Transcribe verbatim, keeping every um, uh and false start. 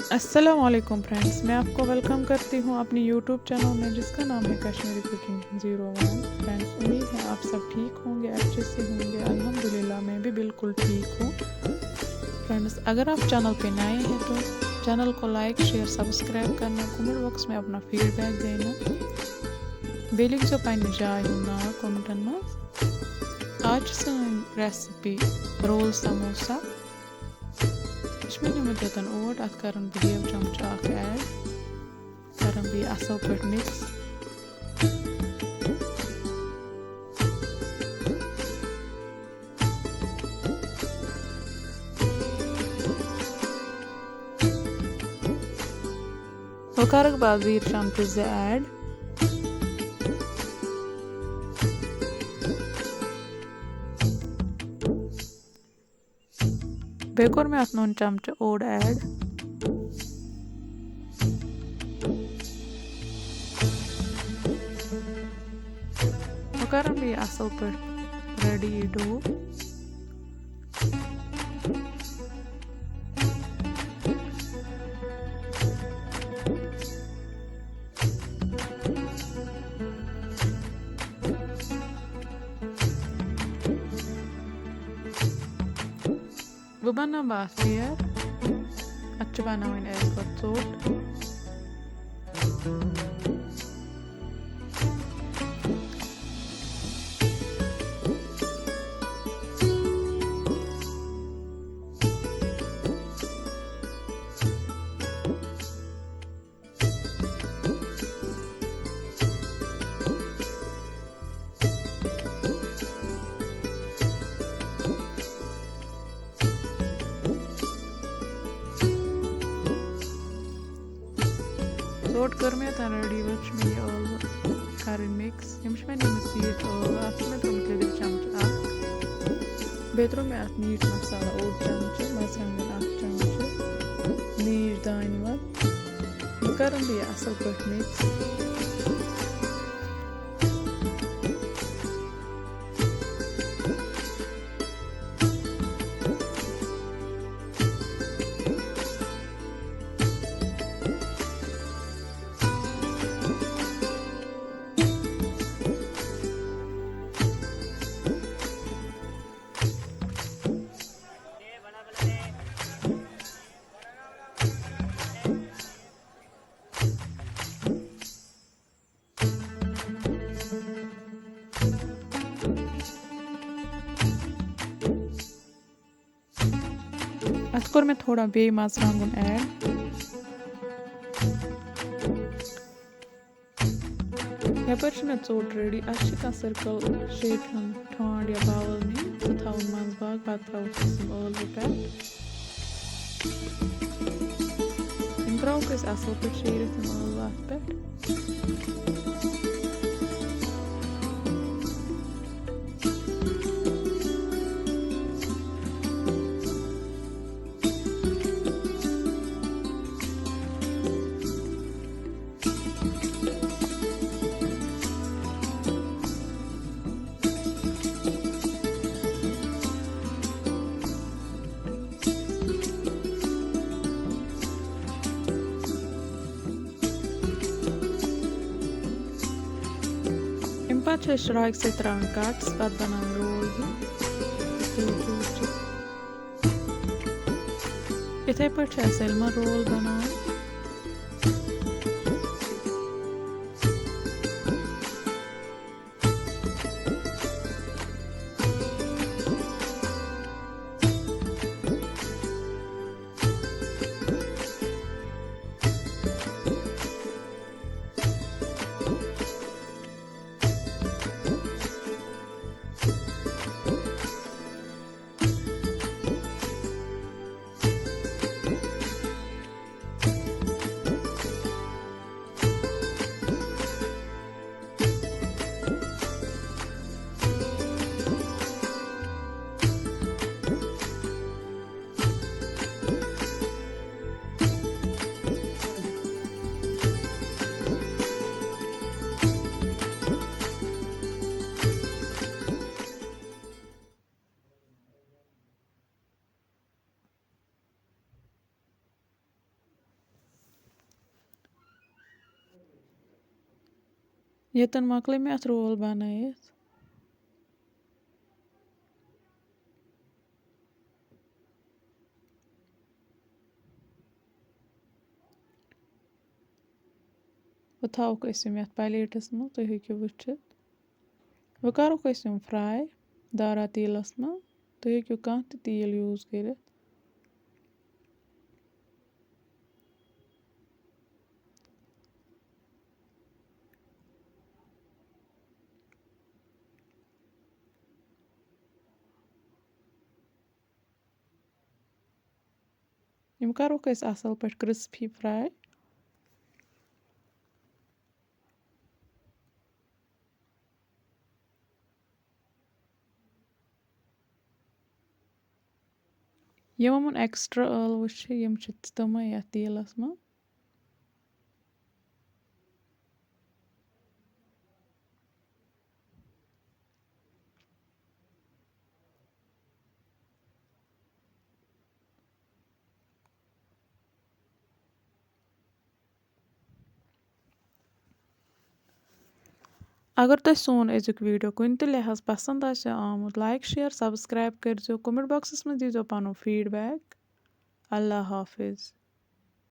السلام علیکم فرینڈز، میں آپ کو ویلکم کرتی ہوں اپنی یوٹیوب چینل میں، جس کا نام ہے کشمیری کوکنگ زیرو ون۔ فرینڈز، امید ہے آپ سب ٹھیک ہوں گے، اچھے سے ہوں گے۔ الحمدللہ، میں بھی بالکل ٹھیک ہوں۔ فرینڈز، اگر آپ چینل پہ نئے ہیں تو چینل کو لائک، شیئر، سبسکرائب کرنا، کمنٹ باکس میں اپنا فیڈ بیک دینا۔ بیٚیہِ لیکھزیو پننہِ جایہِ ہُنٛد ناو کمنٹن منٛز۔ آز چھِ سٲنۍ ریسپی رول سموسا۔ یہِ چھِ مےٚ نیوٗمُت ییٚتٮ۪ن اوٹ، اَتھ کَرَن بہٕ ڈیو چمچہٕ اَکھ ایڈ، کَرَن بہٕ یہِ اَصٕل پٲٹھۍ مِکٕس۔ وۄنۍ کَرَکھ بہٕ اَتھ زیٖر چمچہٕ زٕ ایڈ۔ بیٚیہِ کوٚر مےٚ اَتھ نُن چمچہٕ اوٚڑ ایڈ۔ وۄنۍ کَرَن بہٕ یہِ اَصٕل پٲٹھۍ ریڈی یہِ ڈو۔ بہٕ بَناوٕ اَتھ layer۔ اَتھ چھِ بَناوٕنۍ اَسہِ گۄڈٕ ژوٚٹ۔ ژوٚٹ کٔر مےٚ تَن ریڈی، وۄنۍ چھِ مےٚ یہِ ٲلوٕ کَرٕنۍ مِکٕس۔ یِم چھِ مےٚ نِمٕتۍ سیٖٹ ٲلوٕ، اَتھ چھِ مےٚ ترٛوومُت لیٚدٕر چمچہٕ اَکھ۔ بیٚیہِ ترٛوو مےٚ اَتھ میٖٹ مصالہٕ اوٚڑ چمچہٕ، مَرژٕوانٛگَن اَکھ چمچہٕ، لیٚج دانہِ وَل۔ وۄنۍ کَرَن بہٕ یہِ اَصٕل پٲٹھۍ مِکٕس۔ اَتھ کوٚر مےٚ تھوڑا بیٚیہِ مَرژٕوانٛگُن ایڈ۔ یَپٲرۍ چھِ مےٚ ژوٚٹ ریڈی۔ اَسہِ چھِ کانٛہہ سٔرکٕل شیپہِ ہُنٛد ٹھانٛڈ یا باوُل نِنۍ، سُہ تھاوُن منٛزباگ، پَتہٕ ترٛاوُن أسۍ یِم ٲلوٕ پٮ۪ٹھ۔ یِم ترٛاوُکھ أسۍ اَصٕل پٲٹھۍ شیٖرِتھ، یِم ٲلوٕ اَتھ پٮ۪ٹھ۔ اَمہِ پَتہٕ چھِ أسۍ شرٛاکہِ سۭتۍ ترٛاوٕنۍ کَٹٕس، پَتہٕ بَناوٕنۍ رول ہیوٗ۔ یِتھَے پٲٹھۍ چھِ اَسہِ سٲلمَن رول بَناوٕنۍ۔ ییٚتٮ۪ن مۄکلٲے مےٚ اَتھ roll بَنٲیِتھ۔ وۄنۍ تھاووکھ أسۍ یِم یَتھ plateس منٛز، تُہۍ ہیٚکِو وٕچھِتھ۔ وۄنۍ کَرُکھ أسۍ یِم fry دارا تیٖلَس منٛز۔ تُہۍ ہیٚکِو کانٛہہ تہِ تیٖل use کٔرِتھ۔ یِم کَرُکھ أسۍ اَصٕل پٲٹھۍ crispy fry۔ یِمَن extra ٲلوٕ چھِ، یِم چھِ تِمَے یَتھ تیٖلَس منٛز۔ اگر تۄہہِ سون أزیُک video کُنہِ تہِ لحاظ پسند آسہِ آمُت، like، share، subscribe کٔرۍزیو، comment boxس منٛز دیٖزیو پنُن feedback۔ اللہ حافظ۔